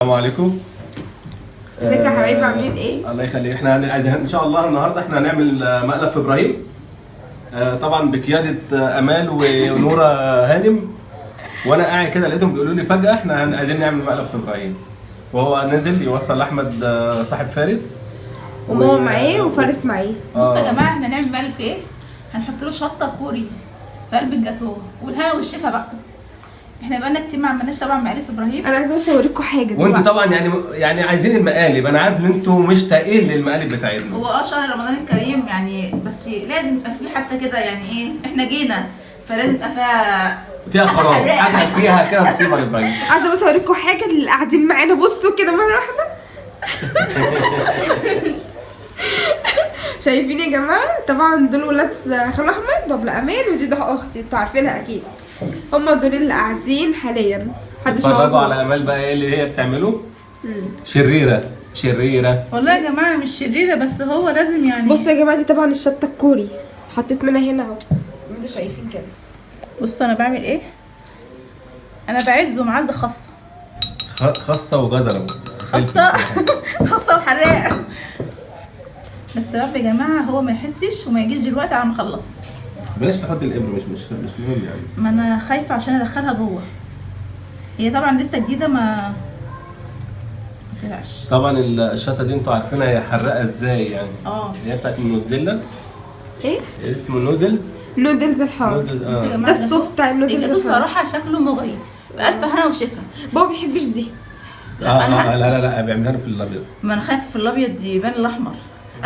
السلام عليكم. ازيك يا حبايبي، عاملين ايه؟ الله يخليك. احنا عايزين ان شاء الله النهارده احنا هنعمل مقلب في ابراهيم، طبعا بقيادة امال ونوره هانم. وانا قاعد كده لقيتهم بيقولوا لي فجاة احنا عايزين نعمل مقلب في ابراهيم، وهو نزل يوصل لاحمد صاحب فارس وماما معاه وفارس معاه. بصوا يا جماعة، احنا هنعمل مقلب في ايه؟ هنحط له شطه كوري في قلب الجاتوه والهنا والشفا بقى. احنا بقالنا كتير ما عملناش طبعا مقالب في ابراهيم. انا عايزه بس اوريكم حاجة. وانتوا طبعا يعني عايزين المقالب، انا عارف ان انتوا مشتاقين للمقالب بتاعتنا. هو شهر رمضان الكريم يعني، بس لازم يبقى في حتى كده يعني ايه، احنا جينا فلازم يبقى فيها خراب، حاجة فيها كده مصيبة لابراهيم. عايزه بس اوريكم حاجة اللي قاعدين معانا، بصوا كده مرة واحدة. شايفين يا جماعة؟ طبعا دول ولاد خال احمد وابو امان، ودي ده اختي، انتوا عارفينها اكيد. هم دول اللي قاعدين حاليا. محدش اتفرجوا على امال بقى ايه اللي هي بتعمله. شريرة شريرة والله يا جماعة، مش شريرة بس هو لازم يعني. بصوا يا جماعة، دي طبعا الشطه الكوري حطيت منها هنا اهو، انتوا شايفين كده. بصوا انا بعمل ايه، انا بعزه معزة خاصة، خاصة وجزره، خاصة خاصة وحراقه. بس رب يا جماعة هو ما يحسش وما يجيش دلوقتي على ما اخلص. بلاش تحط الابر، مش مهم يعني. ما انا خايفة عشان ادخلها جوه، هي طبعا لسه جديدة ما تقلقش. طبعا الشطه دي انتوا عارفينها هي حراقه ازاي يعني. اللي هي بتاعت النودزيلا. ايه اسمه؟ نودلز. نودلز الحار. ده الصوص بتاع النودلز. الجاتوه صراحة شكله مغري، بألف هنا وشفا. بابا ما بيحبش دي. لا لا لا لا، بيعملها في الابيض. ما انا خايفة في الابيض يبان الاحمر،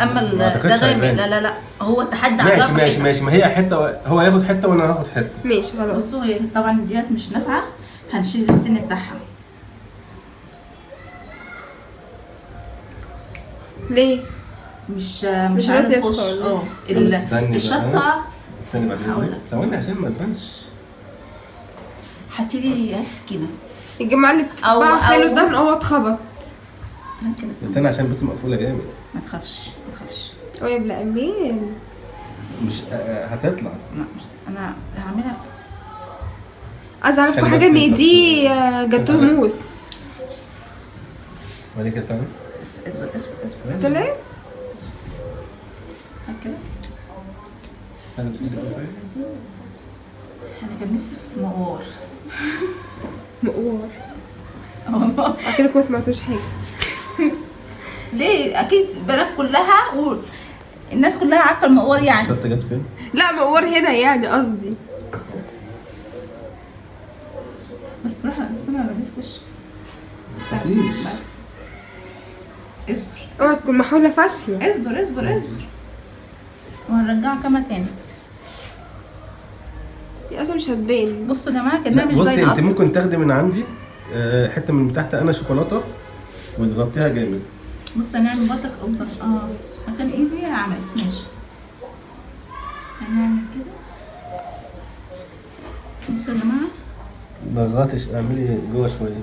اما ده غامق. لا لا لا، هو التحدي على ماشي ماشي ماشي. ما هي حتة هو ياخد حتة وانا هاخد حتة. ماشي خلاص. بصوا هي طبعا ديت مش نافعة، هنشيل السن بتاعها. ليه؟ مش عايزه تخش. الشطه. استني بعدين، ثواني عشان ما تبانش. هاتي لي سكينة يا جماعة. اللي في صباع خاله ده هو اتخبط. استنى عشان بس مقفولة جامد. ما تخافش ما تخافش. يا ابن امين مش هتطلع. لا مش انا هعملها. عايزه اعرفكم حاجة، ان دي جاتوه موس. وريك يا سامي. اصبر اصبر اصبر. طلعت كده. انا كان نفسي في مقوار. مقوار والله. اكنكم ما سمعتوش حاجة. ليه؟ اكيد البنات كلها والناس كلها عارفه المقوار يعني. الشطه جت فين؟ لا مقوار هنا يعني قصدي. بس بروح، بس انا بلف وشي. بس اصبر، اوعى تكون محاولة فاشلة. اصبر اصبر اصبر، وهنرجعها كما كانت. دي اصلا مش هتبان. بصوا يا جماعة كانها مش باينة. بصي انت ممكن تاخدي من عندي حتة من تحت انا شوكولاتة وتغطيها جامد. بص هنعمل برضك اوبر. مكان ايدي هعمل. ماشي هنعمل كده. بصوا يا جماعة، ضغطش، اعملي جوه شوية.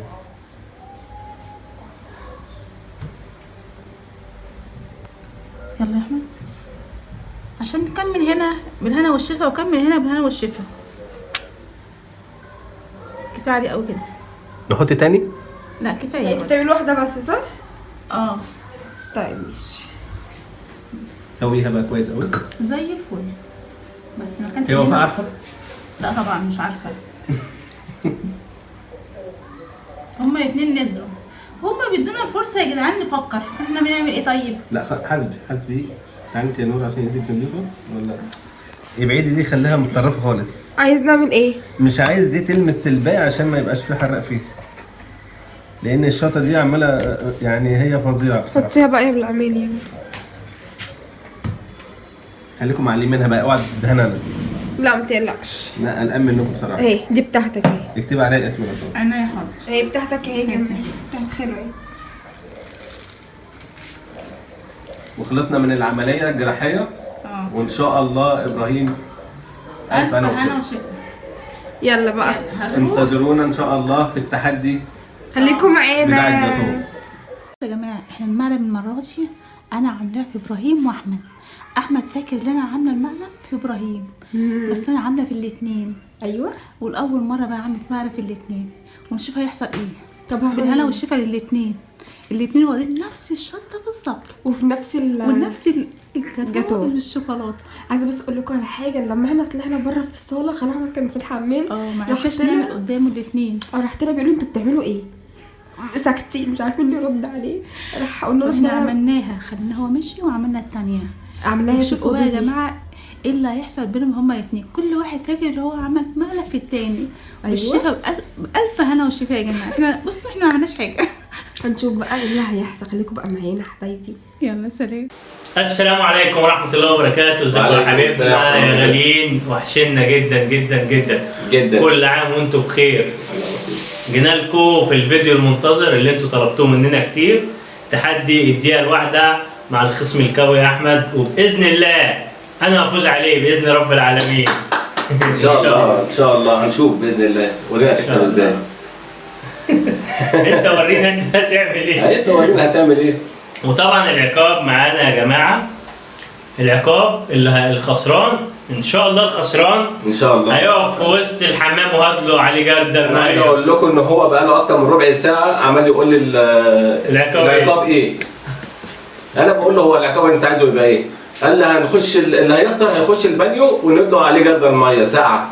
يلا يا احمد عشان نكمل هنا بالهنا والشفا، وكمل هنا بالهنا والشفا. كفاية عليه قوي كده. نحط تاني؟ لا كفاية. بتعمل واحدة بس صح؟ طيب ماشي. سويها بقى كويس قوي زي الفل. بس ما كانش. هي وفاء عارفه؟ لا طبعا مش عارفه. هما الاثنين نزلوا، هما بيدونا الفرصة يا جدعان نفكر احنا بنعمل ايه. طيب لا حاسبي حاسبي. تعالي انت يا نور عشان ايدك نضيفه ولا ابعدي دي، خليها متطرفة خالص. عايز نعمل ايه؟ مش عايز دي تلمس الباقي عشان ما يبقاش في حرق فيه، لان الشطه دي عماله يعني هي فظيعة بصراحة. حطيها بقى يا ابو العمال يعني. خليكم معلمينها بقى، اوعى تدهنها انا. لا ما تقلقش. لا قلقان منكم بصراحة. اهي دي بتاعتك اهي. اكتبي عليها اسم الرسول. عينيا حاضر. اهي بتاعتك اهي يا جماعة، بتاعت خير اهي. وخلصنا من العملية الجراحية. وان شاء الله ابراهيم الف انا وشفا. يلا بقى انتظرونا ان شاء الله في التحدي. خليكم معانا بتاع الجاتوه. يا جماعة احنا المقلب المرة دي انا عاملاه في ابراهيم واحمد. احمد فاكر ان انا عامله المقلب في ابراهيم، بس انا عامله في الاثنين. ايوه، والاول مرة بقى عملت مقلب في الاثنين، ونشوف هيحصل ايه. طبعا بالهنا والشفا للاثنين. الاثنين واخدين نفس الشطه بالظبط، وفي نفس ونفس الجاتوه بالشوكولاته. عايزه بس اقول لكم على حاجة، لما احنا طلعنا بره في الصاله خلاص احمد كان في الحمام، ما عرفناش نعمل قدامه الاثنين. رحت لها بيقولوا انتوا بتعملوا ايه؟ ساكتين مش عارفين نرد عليه. راح قلنا له احنا عملناها، خلينا هو مشي وعملنا الثانية، عملناها. شوفوا بقى يا جماعة ايه اللي هيحصل بينهم هما الاثنين. كل واحد فاكر اللي هو عمل مقلب في الثاني. أيوة. والشفا بألف هنا وشفا يا جماعة. احنا بصوا احنا ما عملناش حاجة. هنشوف بقى ايه اللي هيحصل، خليكم بقى معانا حبايبي. يلا سلام. السلام عليكم ورحمة الله وبركاته. ازيكم يا حبايبنا يا غاليين، وحشنا جدا جدا جدا جدا. كل عام وانتم بخير. جينا لكم في الفيديو المنتظر اللي انتم طلبتوه مننا كتير، تحدي الدقيقة الواحدة مع الخصم الكوي احمد، وباذن الله انا هفوز عليه باذن رب العالمين. ان شاء الله ان شاء الله هنشوف باذن الله. ورينا هتكسب ازاي. انت ورينا انت هتعمل ايه. انت ورينا هتعمل ايه. وطبعا العقاب معانا يا جماعة، العقاب اللي الخسران ان شاء الله، الخسران ان شاء الله هيقف في وسط الحمام وهدله عليه جردل. انا عايز اقول لكم ان هو بقى له اكتر من ربع ساعة عمال يقول لي العقاب ايه. انا بقول له هو العقاب انت عايزه يبقى ايه؟ قال لي هنخش اللي هيخسر هيخش البانيو وندلق عليه جردل مية ساعة.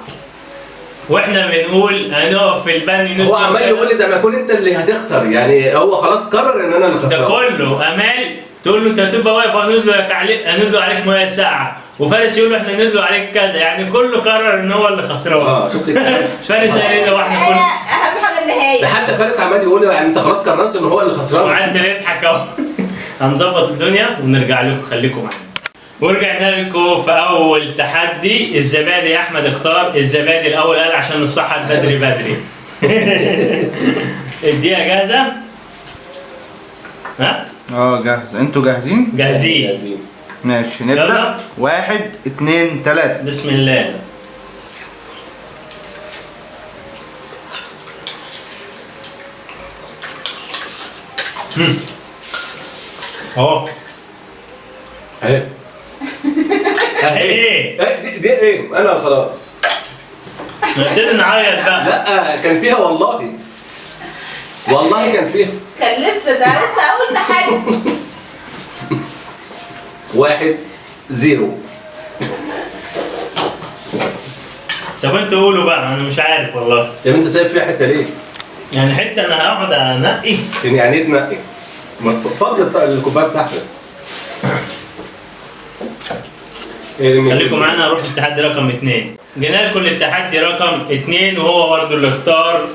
واحنا بنقول هنقف في البانيو، هو عمال يقول لي زي ما يكون انت اللي هتخسر، يعني هو خلاص قرر ان انا اللي خسران. ده كله امال تقول له انت هتبقى واقف وهندلق عليك، هندلق عليك مية ساعة، وفارس يقول له احنا ندلق عليك كذا، يعني كله قرر ان هو اللي خسران. شفت الكلام؟ فارس قال ايه ده واحنا كله اهم حاجة النهاية. ده حتى فارس عمال يقول يعني انت خلاص قررت ان هو اللي خسران. وقعدنا نضحك اهو. هنظبط الدنيا ونرجع لكم، خليكم معانا. ورجعنا لكم في اول تحدي الزبادي. يا احمد اختار الزبادي الاول، قال عشان نصحى بدري بدري. الدقيقة جاهزة؟ ها؟ جاهزة. انتوا جاهزين؟ جاهزين. ماشي نبدا. 1 2 3. بسم الله. اهو اهي اهي. ايه دي ايه؟ انا خلاص نبتدي نعيط بقى. لا كان فيها والله، والله كان فيها، كان لسه ده لسه اول تحدي. 1-0. طب انتوا قولوا بقى، انا مش عارف والله. طب انت سايب فيها حتة ليه؟ يعني حتة انا هقعد انقي؟ يعني ايه تنقي؟ ما تفضي الكوباية بتاعتك. خليكم معانا نروح التحدي رقم 2. جينا لكم للتحدي رقم 2، وهو برضه اللي اختار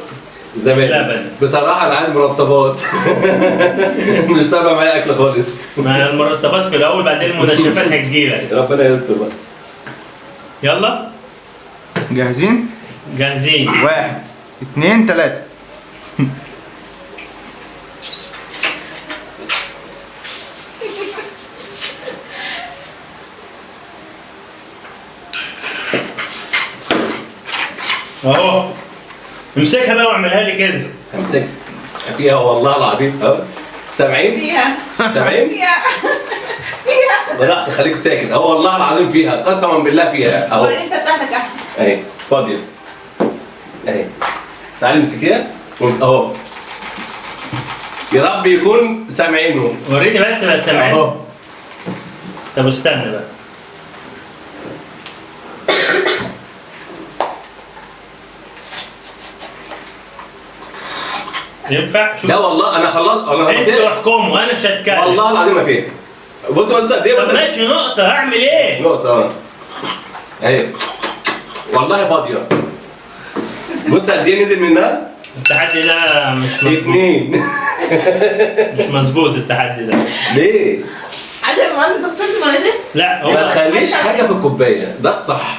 زبادي. لبن. بصراحة أنا عايز مرطبات. مش تابع معايا أكل خالص. ما المرطبات في الأول، بعدين المنشفات هتجيلك. ربنا يستر بقى. يلا جاهزين؟ جاهزين. 1 2 3. اهو امسكها بقى واعملها لي كده. امسكها فيها والله العظيم. اهو سامعين؟ فيها. سامعين؟ فيها فيها. براحتك خليك ساكت. اهو والله العظيم فيها، قسما بالله فيها. اهو وريني انت بتاعتك احمد. اهي فاضية اهي. تعالي امسكيها اهو. يا رب يكون سامعينه. وريني بس بقى سامعينه اهو. طب استنى بقى. ينفع؟ لا والله انا خلصت. انتوا احكموا، انا مش هتكلم والله العظيم. ما فيها. بص بص قد ايه بس. ماشي نقطة، هعمل ايه؟ نقطة اهي والله فاضية. بص قد ايه نزل منها؟ التحدي ده مش مظبوط. 2. مش مظبوط التحدي ده. ليه؟ عشان ما انت خسرت مرتين؟ لا هو ما تخليش حاجة في الكوباية، ده الصح.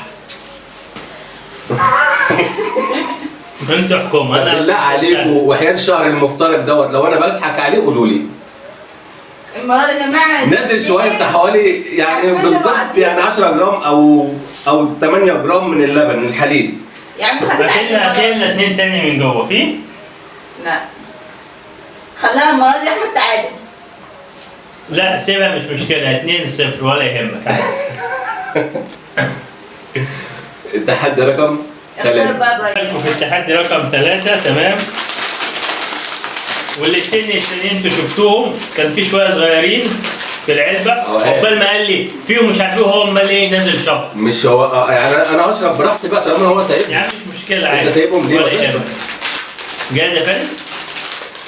انتوا احكموا. انا بالله عليكم وحياة الشهر المفترق دوت لو انا بضحك عليه قولوا لي. المرة دي يا جماعة نازل شوية بتاع حوالي يعني بالظبط يعني 10 جرام او 8 جرام من اللبن من الحليب. يا عم خلينا هاتلنا 2 تاني من جوه في؟ لا خليها المرة دي احمد تعادل. لا سيبها مش مشكلة، 2-0 ولا يهمك عادي. التحدي رقم 3. في التحدي رقم 3. تمام. والاثنين التانيين انتوا شفتوهم كان في شوية صغيرين في العلبة، عقبال ما قال لي فيهم مش عارف ايه، وهو امال ايه نازل شفط. مش هو يعني انا هشرب براحتي بقى طالما هو سايبهم. يعني مش مشكلة عادي. انت سايبهم ليه؟ ولا يهمك. جاهز يا فارس؟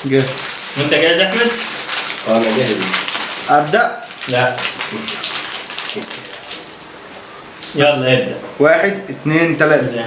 جاهز. وانت جاهز يا احمد؟ انا جاهز. ابدا؟ لا. يلا ابدا. 1 2 3.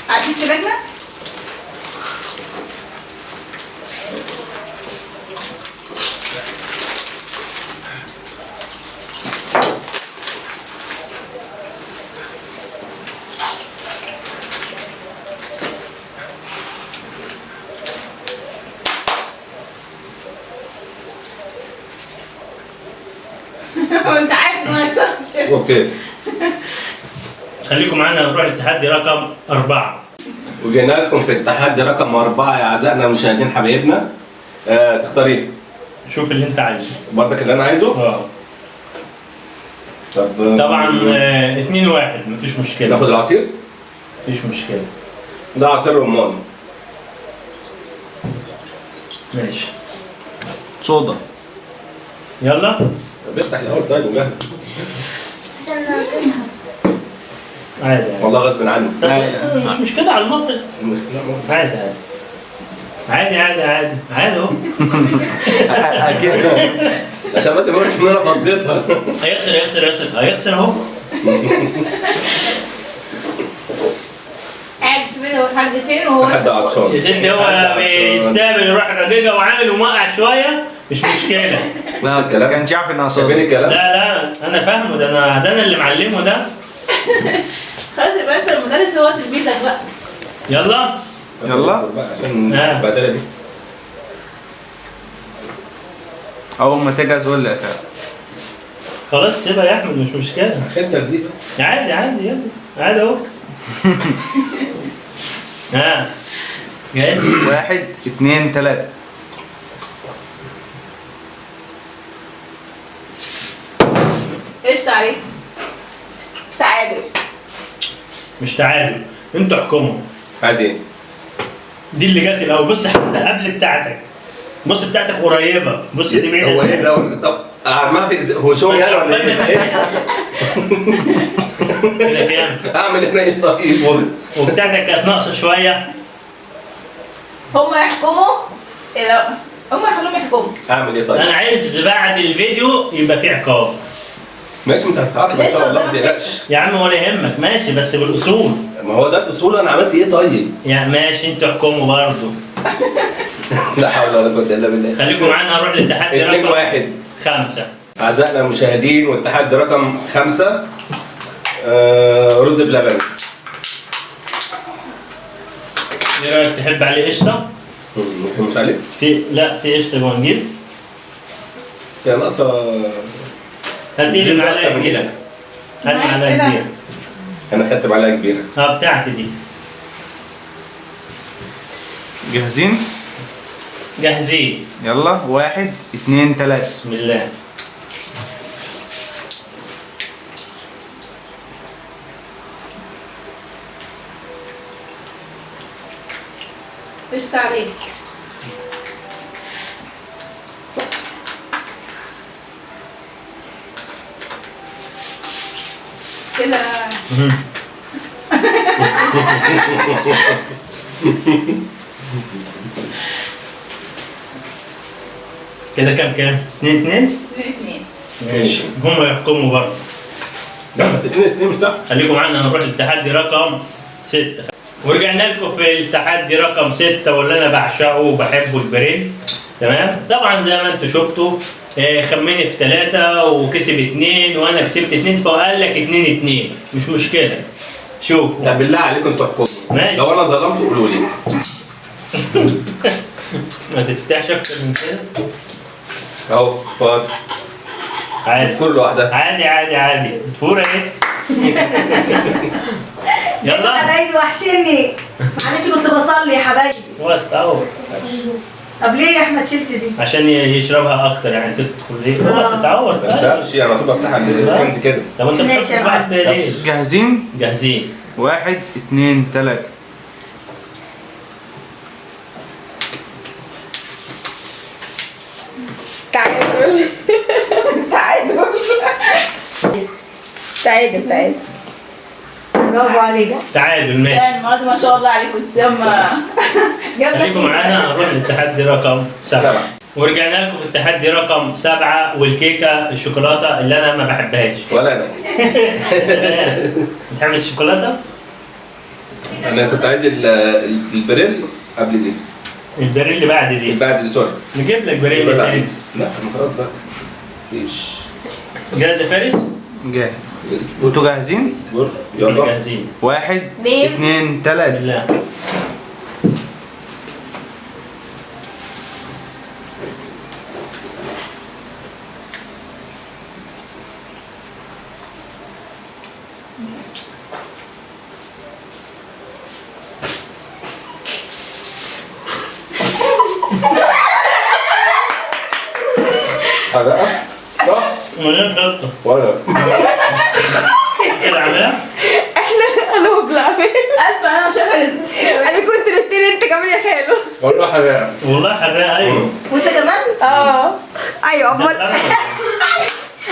قاعدين في لجنة؟ انت عارف انه ما يصحش. okay خليكم معانا نروح للتحدي رقم 4. وجينا لكم في التحدي رقم 4 يا اعزائنا المشاهدين حبايبنا. تختار ايه؟ شوف اللي انت عايزه. برضك اللي انا عايزه؟ طب طبعا 2-1 مفيش مشكلة. ناخد العصير؟ مفيش مشكلة. ده عصير رمان. ماشي. صودا. يلا. طب افتح الاول طيب وجهز. عادي عادي والله غصب عني. مش مشكلة على المفرد. عادي عادي عادي عادي عادي عادي اهو. اكيد عشان ما تقولش ان انا فضيتها. هيخسر هيخسر هيخسر هيخسر اهو. قاعد شوف هو لحد فين وهو حد عطشان. يا ستي هو بيستقبل يروح الرجيجه وعامل وموقع شوية مش مشكلة. لا ما كانش عارف انها صودا. الكلام؟ لا لا انا فاهمه، ده انا اللي معلمه ده. خلاص يبقى انت المدرس هو تلميذك بقى. يلا يلا عشان البدلة دي. اول ما تجهز قول لي يا خالد. خلاص سيبها يا احمد مش مشكلة. عشان تلزيق بس. عادي عادي يلا عادي اهو. ها جاهز؟ 1 2 3. ايش عليك؟ تعادل. مش تعادل، انتوا احكموا. عايز ايه؟ دي اللي جت الاول، بص حتى قبل بتاعتك. بص بتاعتك قريبه، بص دي بعيدة. هو ايه ده؟ طب ما في هو شو يعني ولا ايه؟ كده كام؟ اعمل هنا ايه طيب؟ وبتاعتك كانت ناقصه شوية. هما يحكموا، هما يخلوهم يحكموا. اعمل ايه طيب؟ انا عايز بعد الفيديو يبقى في عقاب. ماشي انت هتتعاقب ان شاء الله ما تقلقش. يا عم ولا يهمك ماشي بس بالاصول. ما هو ده الاصول، انا عملت ايه طيب؟ يعني ماشي انتوا احكموا برضه. لا حول ولا قوة الا بالله. خليكم معانا نروح للتحدي رقم 2-1 5. اعزائنا المشاهدين والتحدي رقم 5 رز بلبن. ايه رايك تحب عليه قشطه؟ مش عليه؟ في لا في قشطه جوه نجيب. يا ناقصه. هاتي لي معلقه كبيرة. هات معلقه كبيرة. انا خدت معلقه كبيرة. بتاعتي دي. جاهزين؟ جاهزين. يلا 1 2 3. بسم الله. ايش عليك؟ كده. كده كام كام؟ 2-2؟ 2-2. ماشي هم يحكموا برضه. 2-2 صح؟ خليكم معانا نروح للتحدي رقم 6. ورجعنا لكم في التحدي رقم 6 واللي انا بعشقه وبحبه البريل. تمام؟ طبعا زي ما انتم شفتوا خمني في 3 وكسب 2 وانا كسبت 2 فقال لك 2-2 مش مشكلة. شوف طب بالله عليكم انتوا احكموا. ماشي. لو انا ظلمت قولوا لي. ما تتفتحش اكتر من كده. اهو فاضي عادي. بتفور لوحدها. عادي عادي عادي، بتفور اهي. يلا حبايبي وحشني، معلش كنت بصلي يا حبايبي. وقت اهو. طب ليه يا احمد شلت دي؟ عشان يشربها اكتر يعني، تدخل ليه؟ هو تتعور. ما تخافش يعني، طول بفتحها الكنز كده. طب انت بتحط واحد فيها ليه؟ جاهزين؟ جاهزين. 1 2 3. تعادل تعادل تعادل تعادل. برافو عليك. تعادل ماشي. لا المرة دي ما شاء الله عليكم السما. خليكم معانا، هنروح للتحدي رقم 7. ورجعنا لكم في التحدي رقم 7 والكيكه الشوكولاتة اللي انا ما بحبهاش. ولا انا. بتحب الشوكولاتة؟ انا كنت عايز البريل قبل دي. البريل اللي بعد دي. بعد دي sorry. نجيب لك بريل تاني. لا ما خلاص بقى. مفيش. جاهز يا فارس؟ جاهز. انتوا جاهزين؟ يلا جاهزين. 1 2 3. بسم الله. حرقة؟ صح؟ من غير خطة. ولا كده عاملها؟ احنا انا وبلعبين ألف. انا مش عارفة، انا كنت الاثنين، انت كمان يا خالو. والله حرقة. والله حرقة. ايوه. وانت كمان؟ اه ايوه. امال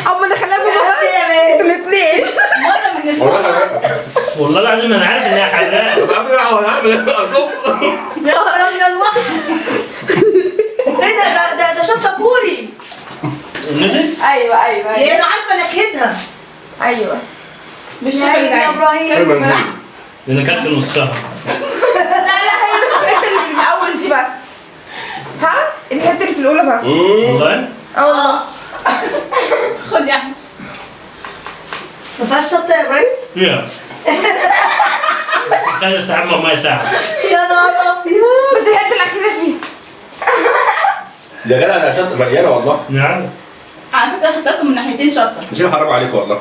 امال نخليها في بعض انتوا الاثنين. مرة من نفسها. والله حرقة. والله العظيم انا عارف انها حرقة. طب اعمل ايه؟ هعمل ايه؟ يا خراب من الوحش. ايه ده؟ ده شطة كوري. النودلز؟ ايوه ايوه ايوه. انا عارفه نكهتها. ايوه مش شايفه يا ابراهيم. انا اكلت نصها. لا لا، هي بس الحتة اللي من الاول دي بس. ها؟ الحتة اللي في الاولى بس. والله؟ اه والله. خد يا احمد. ما فيهاش شطه يا ابراهيم؟ فيها. محتاج استحمى بميه ساقعه. يا نهار ابيض. بس الحتة الاخيرة فيها. يا جدع ده شطه مليانة والله. نعم. على فكرة حطيتكم من ناحيتين شطه. مش حرام عليك والله.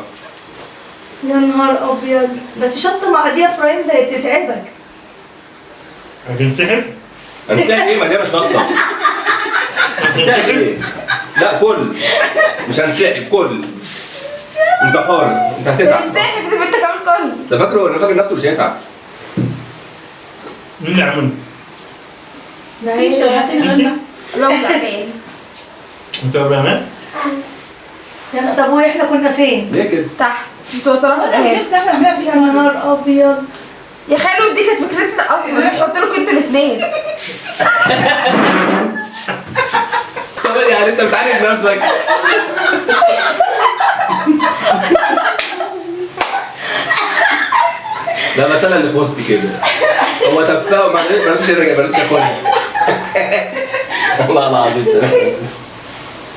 يا نهار ابيض. بس شطه مع دي يا ابراهيم ده بتتعبك. هتنسحب؟ هنسحب ايه؟ مليانة شطه. هنسحب ايه؟ لا كل، مش هنسحب كل. انت حر، انت هتتعب. هنسحب انت كمان كل. انت فاكره؟ انا فاكر نفسه مش هيتعب. مين اللي عمل؟ مفيش غير لو انت يا ابراهيم؟ طب واحنا كنا فين؟ ليه كده؟ تحت. انتوا وصلنا الاهالي. لسه احنا عاملينها فيها. يا نهار ابيض يا خالو، دي كانت فكرتنا اصلا، نحط لكم انتوا الاثنين. طب يعني انت بتعالج نفسك. لا بس انا اللي في وسطي كده. هو تفاهم ما عرفتش ارجع، ما عرفتش اكلها. والله العظيم.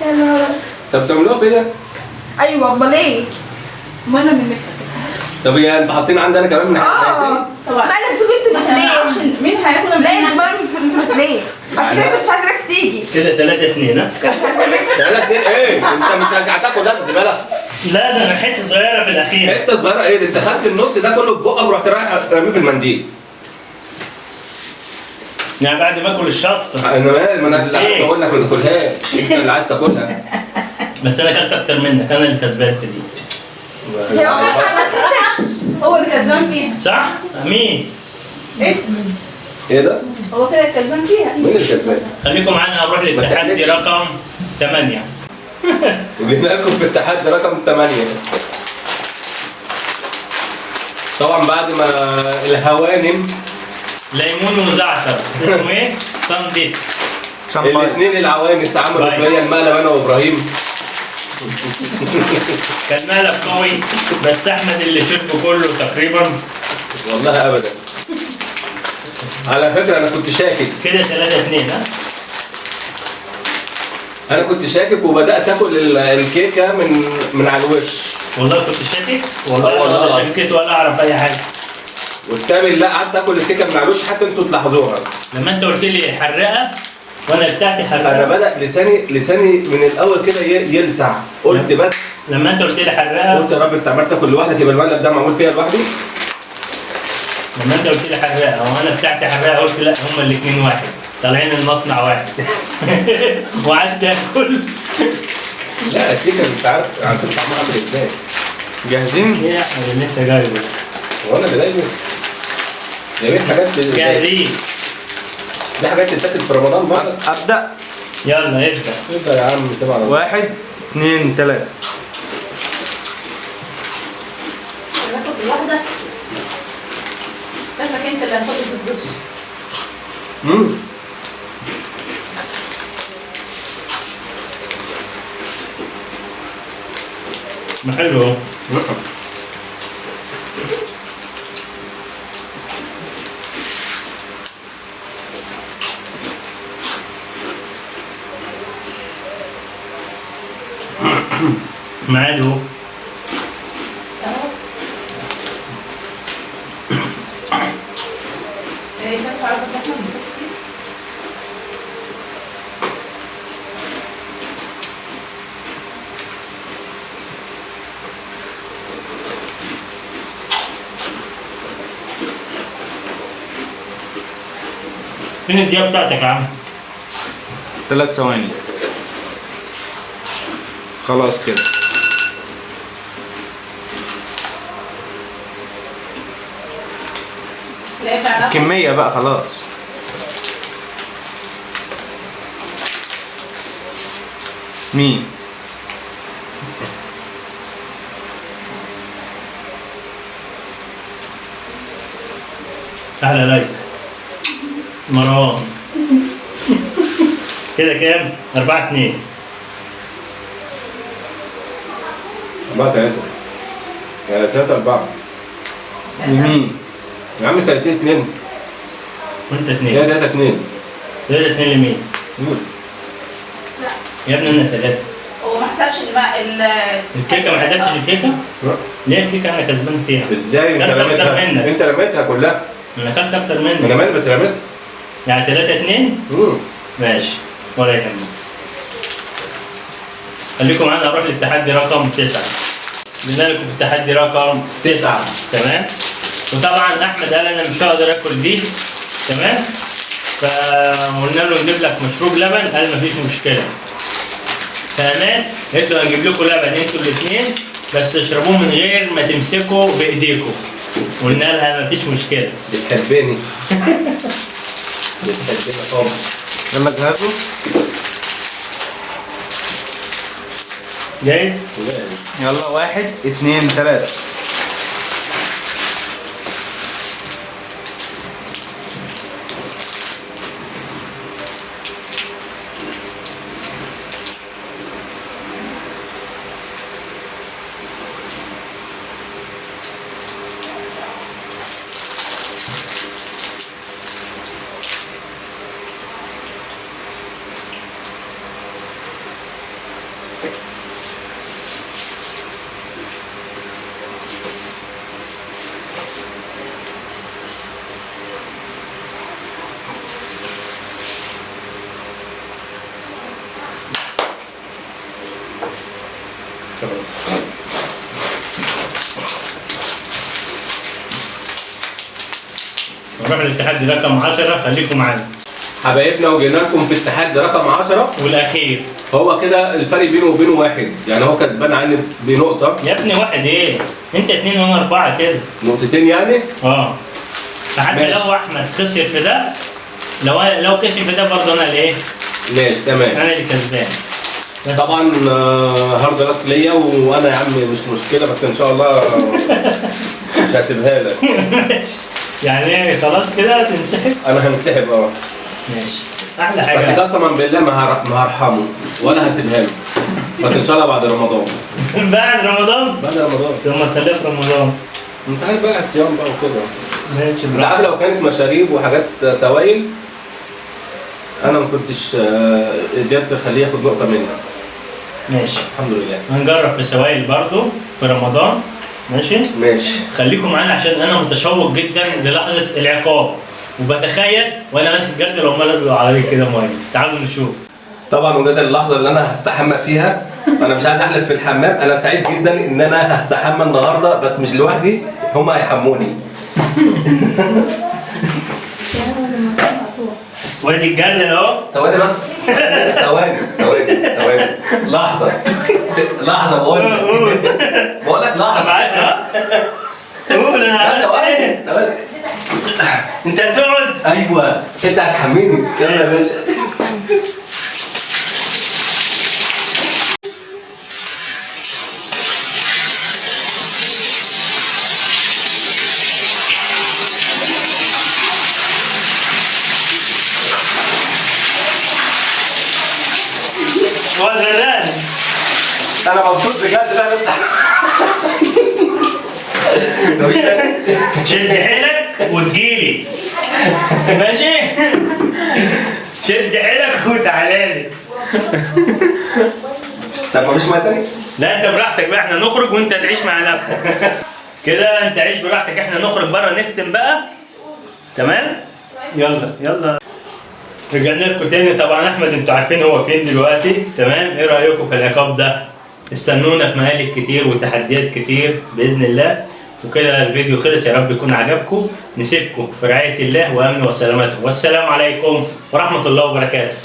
يا نهار. طب بتعملوها في ده؟ ايوه امال ايه؟ مرة من نفسك. طب يعني انتوا حاطين عندي انا كمان من ناحيتين؟ طبعا. مالك فيكم انتوا الاثنين. مين هياكل؟ لا يا مالك انتوا الاثنين. عشان كده مش عايزاك تيجي. كده 3-2. ها؟ 3-2 ايه؟ انت مش رجعتها كلها في الزبالة؟ لا ده انا حتة صغيرة في الاخير. حتة صغيرة ايه؟ ده انت خدت النص ده كله في بقك ورحت رايح راميه في المنديل. يعني بعد ما اكل الشطه. انا مالي، ما انا اللي قعدت اقول لك ما تاكلهاش، انت اللي عايز تاكلها. بس انا اكلت اكتر منك، انا اللي كسبان في دي. يا ما تحسبش. هو اللي كسبان فيها. صح؟ مين؟ ايه؟ ايه ده؟ هو كده الكسبان فيها. مين اللي كسبان؟ خليكم معانا، هنروح للتحدي رقم 8. وجينا لكم في التحدي رقم 8. طبعا بعد ما الهوانم ليمون وزعتر، اسمه ايه؟ سانديتس. الاثنين العوانس عملوا فيا المقلب انا وابراهيم. كان مقلب قوي، بس احمد اللي شربه كله تقريبا. والله ابدا. على فكرة انا كنت شاكك. كده 3-2. ها؟ انا كنت شاكك وبدات اكل الكيكه من على الوش. والله كنت شاكك؟ والله ولا شكيت ولا اعرف اي حاجة. والتاني لا، قعدت اكل الكيكه من على الوش حتى انتوا تلاحظوها. لما انت قلت لي حرقه وانا بتاعتي حرقه، انا بدا لساني من الاول كده يلسع، قلت بس لما انت قلت لي حرقه قلت يا رب انت عمال تاكل لوحدك، يبقى المقلب ده معمول فيها لوحدي. لما انت قلت لي حرقه وانا بتاعتي حرقه قلت لا، هما الاثنين واحد، طالعين المصنع واحد. وقعدت اكل. لا الكيكه انت عارف طعمها عامل ازاي. جاهزين؟ ايه يا احمد اللي انت جايبه؟ هو انا اللي جايبه؟ جايبين حاجات جاهزين. دي حاجات تتاكل في رمضان بقى. ابدا. يلا ابدا. ابدا يا عم، سيب على 1 2 3. هتاخد واحدة؟ شكلك انت اللي هتاخد في الدش. ما حلو اهو. معاد اهو. ايه شايف عربة احمد بس فيه؟ فين الدقيقة بتاعتك يا عم؟ 3 ثواني. خلاص كده. كمية بقى خلاص. مين؟ أحلى لايك مروان. كده كام؟ 4-2. 4-3. 3-4. لمين؟ يا عم 3-2. وانت 2. لا 3-2. 3-2 لمين؟ لا يا ابني انا 3. هو ما حسبش الكيكه. ما حسبتش الكيكه؟ لا. ليه الكيكه انا كسبان فيها؟ ازاي انت رميتها؟ انت رميتها كلها. انا اكلت اكتر منك. انا مالي بس رميتها. يعني 3-2؟ ماشي ولا يهمك. خليكم معانا نروح للتحدي رقم 9. جبنا لكم في التحدي رقم 9، تمام؟ وطبعا احمد قال انا مش هقدر اكل دي، تمام؟ فقلنا له نجيب لك مشروب لبن، قال مفيش مشكلة. تمام؟ قلت له هنجيب لكم لبن انتوا الاثنين بس تشربوه من غير ما تمسكوا بايديكم. قلنا لها مفيش مشكلة. بتحبني. بتحبني طبعا. يلا جهزوا. جاهز؟ يلا 1 2 3. نروح للتحدي رقم 10، خليكم معانا حبايبنا. وجينا لكم في التحدي رقم 10 والاخير. هو كده الفرق بينه وبينه 1، يعني هو كسبان عني بنقطة. يا ابني 1 ايه؟ انت 2 وانا 4 كده. نقطتين يعني؟ اه. فحتى لو احمد خسر في ده، لو كسب في ده برضه انا اللي ايه؟ ماشي تمام. انا اللي كسبان. طبعا hard luck ليا، وانا يا عم مش مشكلة، بس ان شاء الله مش هسيبها لك. ماشي. يعني ايه خلاص كده تنسحب؟ انا هنسحب اه. ماشي احلى حاجة. بس قسما بالله ما هرحمه ولا هسيبها له. بس ان شاء الله بعد رمضان. بعد رمضان؟ بعد رمضان. طب ما تخليها في رمضان. انت عارف بقى الصيام بقى وكده. ماشي. انت عارف لو كانت مشاريب وحاجات سوائل انا ما كنتش قدرت اخليه ياخد نقطة منها. ماشي الحمد لله. هنجرب في سوائل برضو في رمضان. ماشي؟ ماشي. خليكم معانا عشان انا متشوق جدا للحظة العقاب، وبتخيل وانا ماسك الجردل وعمال ادلق عليك كده مية. تعالوا نشوف. طبعا وجت اللحظة اللي انا هستحمى فيها. انا مش عايز احلف في الحمام، انا سعيد جدا ان انا هستحمى النهارده، بس مش لوحدي، هما هيحموني. وادي الجردل اهو. ثواني بس، ثواني ثواني ثواني، لحظة لحظة، بقول لك لحظة. معاك ها؟ قول انا عارف. ثواني ثواني. انت هتقعد؟ ايوه انت هتحميني. يلا يا باشا. هو غرقان. انا مبسوط بجد بقى. نفتح. شد حيلك وتجيلي. ماشي؟ شد حيلك وتعالى لي. طب مفيش مية تاني؟ لا انت براحتك بقى، احنا نخرج وانت تعيش مع نفسك. كده انت عيش براحتك، احنا نخرج بره نختم بقى. تمام؟ يلا يلا. رجعنا لكم تاني. طبعا احمد انتوا عارفين هو فين دلوقتي، تمام؟ ايه رايكم في العقاب ده؟ استنونا في مقالب كتير وتحديات كتير باذن الله. وكده الفيديو خلص، يا رب يكون عجبكم. نسيبكم في رعاية الله وامنه وسلامته، والسلام عليكم ورحمة الله وبركاته.